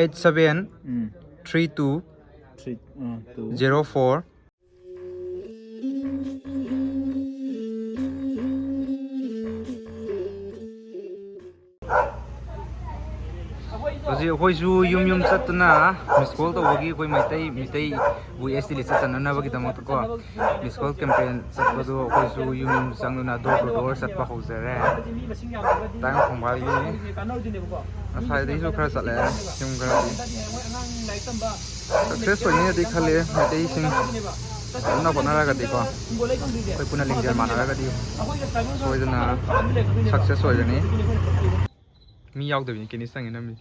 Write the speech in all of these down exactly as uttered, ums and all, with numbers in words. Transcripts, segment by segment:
Eight seven ꯎꯝ꯫ Three two three, ꯑ, two. Zero four. ꯍꯧꯖꯤꯛ ꯑꯩꯈꯣꯏꯁꯨ ꯌꯨꯝ ꯌꯨꯝ ꯆꯠꯇꯨꯅ ꯃꯤꯁ ꯀꯣꯜ ꯇꯧꯕꯒꯤ ꯑꯩꯈꯣꯏ ꯃꯩꯇꯩ, ꯃꯤꯇꯩꯕꯨ ꯑꯦꯁ ꯇꯤ ꯂꯤꯁꯇ ꯆꯟꯅꯅꯕꯒꯤꯗꯃꯛꯇꯀꯣ, ꯃꯤꯁ ꯀꯣꯜ ꯀꯦꯝꯄꯦꯟ ꯆꯠꯄꯗꯣ ꯑꯩꯈꯣꯏꯁꯨ ꯌꯨꯝ ꯌꯨꯝ ꯆꯪꯗꯨꯅ door to door ꯆꯠꯄ ꯍꯧꯖꯔꯦ꯫ ꯇꯥꯏꯕꯪ ꯈꯣꯡꯕꯥꯜꯒꯤ ꯉꯁꯥꯏꯗꯒꯤꯁꯨ ꯈꯔ ꯆꯠꯂꯦ, ꯌꯨꯝ ꯈꯔꯗꯤ꯫ ꯁꯛꯁꯦꯁ ꯑꯣꯏꯅꯤꯅꯗꯤ ꯈꯜꯂꯦ ꯃꯩꯇꯩꯁꯤꯡ꯫ ꯀꯟꯅ ꯍꯣꯠꯅꯔꯒꯗꯤꯀꯣ, ꯑꯩꯈꯣꯏ ꯄꯨꯟꯅ ꯂꯤꯡꯖꯦꯜ ꯃꯥꯟꯅꯔꯒꯗꯤ ꯁꯣꯏꯗꯅ ꯁꯛꯁꯦꯁ ꯑꯣꯏꯒꯅꯤ꯫ ꯃꯤ ꯌꯥꯎꯗꯕꯤꯅꯤ ꯀꯦꯅꯤꯁ ꯆꯪꯉꯦ ꯅꯝꯃꯤ꯫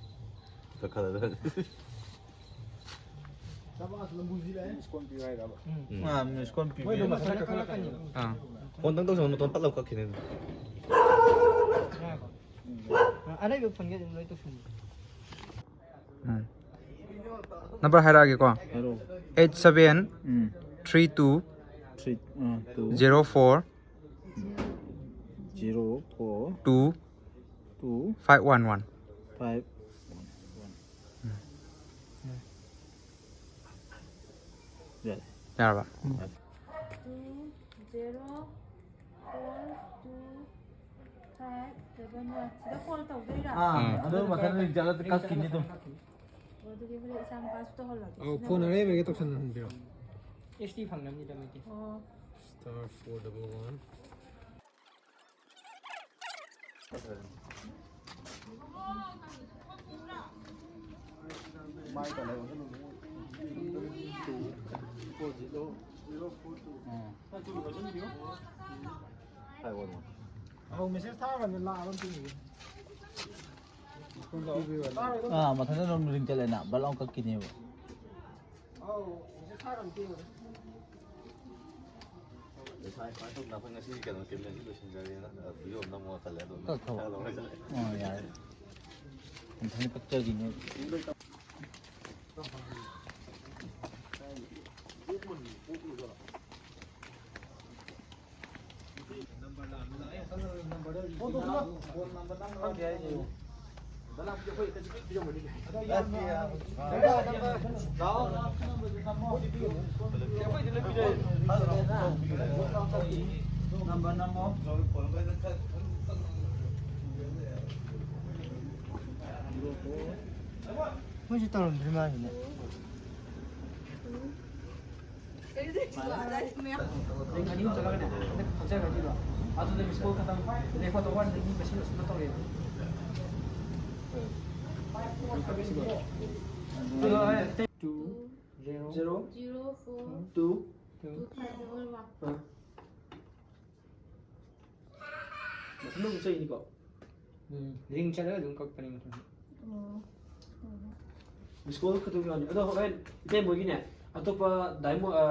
ꯑꯥ, ꯃꯤꯁ ꯀꯣꯜ ꯄꯤꯕꯤꯌꯨ꯫ ꯑꯥ꯫ ꯐꯣꯟꯗꯪ ꯇꯧꯁꯜꯂꯣ, ꯃꯇꯣꯟ ꯄꯠ ꯂꯥꯎ ꯀꯛꯈꯤꯅꯤ꯫ ꯑꯔꯩꯕ ꯐꯪꯒꯦ ꯑꯗꯨꯝ ꯂꯣꯏ ꯇꯧꯁꯜꯂꯣ꯫ ꯎꯝ꯫ ꯅꯝꯕꯔ ꯍꯥꯏꯔꯛꯑꯒꯦꯀꯣ꯫ ꯍꯥꯏꯔꯛꯑꯣ꯫ ꯑꯩꯠ ꯁꯕꯦꯟ ꯎꯝ꯫ ꯊ꯭ꯔꯤ ꯇꯨ ꯊ꯭ꯔꯤ, ꯑ, two. Zero four. Zero four. Two. Two. Five one one. Five one one. ꯌꯥꯔꯦ꯫ ꯌꯥꯔꯕ? ꯎꯝ꯫ Two zero four two five seven one. ꯁꯤꯗ ꯀꯣꯜ ꯇꯧꯗꯣꯏꯔꯥ? ꯑꯥ, ꯎꯝ꯫ ꯑꯗꯨ ꯃꯊꯟꯇ ꯂꯤꯡ ꯆꯠꯂ ꯀꯛꯈꯤꯅꯤ ꯑꯗꯨꯝ꯫ ꯑꯣ, ꯑꯗꯨꯗꯤ ꯍꯣꯔꯦꯟ ꯏꯆꯥ ꯅꯨꯄꯥꯁꯨ ꯇꯧꯍꯜꯂꯒꯦ꯫ ꯑꯧ, ꯁꯤꯅ ꯐꯣꯟ ꯑꯔꯩꯕꯒꯤ ꯇꯧꯁꯟꯍꯟꯕꯤꯔꯣ꯫ ꯑꯦꯁ ꯇꯤ ꯐꯪꯅꯕꯅꯤꯗ ꯃꯩꯇꯩ꯫ ꯑꯣ꯫ Star four double one꯫ ꯑꯥ, ꯃꯊꯟꯇ ꯑꯗꯨꯝ ꯔꯤꯡ ꯆꯠꯂꯦꯅ ꯕꯠ ꯂꯥꯎ ꯀꯛꯈꯤꯅꯦꯕ꯫ ꯂꯩꯁꯥ ꯏꯄꯥ ꯏꯄꯨꯅ ꯑꯩꯈꯣꯏ ꯉꯁꯤꯒꯤ ꯀꯩꯅꯣ ꯀꯦꯝꯄꯦꯟꯁꯤ ꯂꯣꯏꯁꯤꯟꯖꯔꯦꯅ, ꯑ, ꯚꯤꯗꯤꯑꯣ ꯑꯃ ꯅꯝꯃꯒ ꯆꯠꯂꯦ ꯑꯗꯣ ꯀꯛꯈ꯭ꯔꯕ? ꯈꯔ ꯂꯧꯔ ꯆꯠꯂꯦ꯫ ꯑꯣ, ꯌꯥꯔꯦ꯫ ꯃꯊꯟꯇ ꯀꯛꯆꯈꯤꯅꯦ꯫ ꯈꯪꯗꯦ ꯍꯥꯏꯁꯦ꯫ ꯃꯣꯏꯁꯨ ꯇꯧꯔꯝꯗ꯭ꯔꯤ ꯃꯥꯜꯂꯤꯅꯦ꯫ ꯅꯪ ꯑꯅꯤ ꯑꯍꯨꯝ ꯆꯠꯂꯒꯅꯦ, ꯍꯟꯗꯛ ꯊꯣꯛꯆꯔꯒꯗꯤꯕ, ꯑꯗꯨꯗ ꯃꯤꯁ ꯀꯣꯜ ꯈꯛꯇꯪ ꯔꯦꯀꯣꯔꯠ ꯇꯧꯕ ꯋꯥꯅꯤꯗ, ꯃꯤ ꯃꯁꯤꯡ ꯑꯁꯨꯝꯅ ꯇꯧꯔꯛꯑꯦꯕ꯫ Two zero zero two two five double one. ꯑꯥ꯫ ꯃꯊꯟꯗ ꯑꯗꯨꯝ ꯆꯠꯈꯤꯅꯤꯀꯣ? ꯎꯝ, ꯔꯤꯡ ꯆꯠꯂꯒ ꯑꯗꯨꯝ ꯀꯛꯄꯅꯦ ꯃꯊꯟꯗ꯫ ꯑꯣ꯫ ꯃꯤꯁ ꯀꯣꯜ ꯈꯛꯇꯪ ꯌꯥꯎꯅꯤ꯫ ꯑꯗꯣ ꯍꯣꯔꯦꯟ ꯏꯇꯩ ꯃꯣꯏꯒꯤꯅꯦ, ꯑꯇꯣꯞꯄ ꯗꯥꯏꯃꯣ-, ꯑ,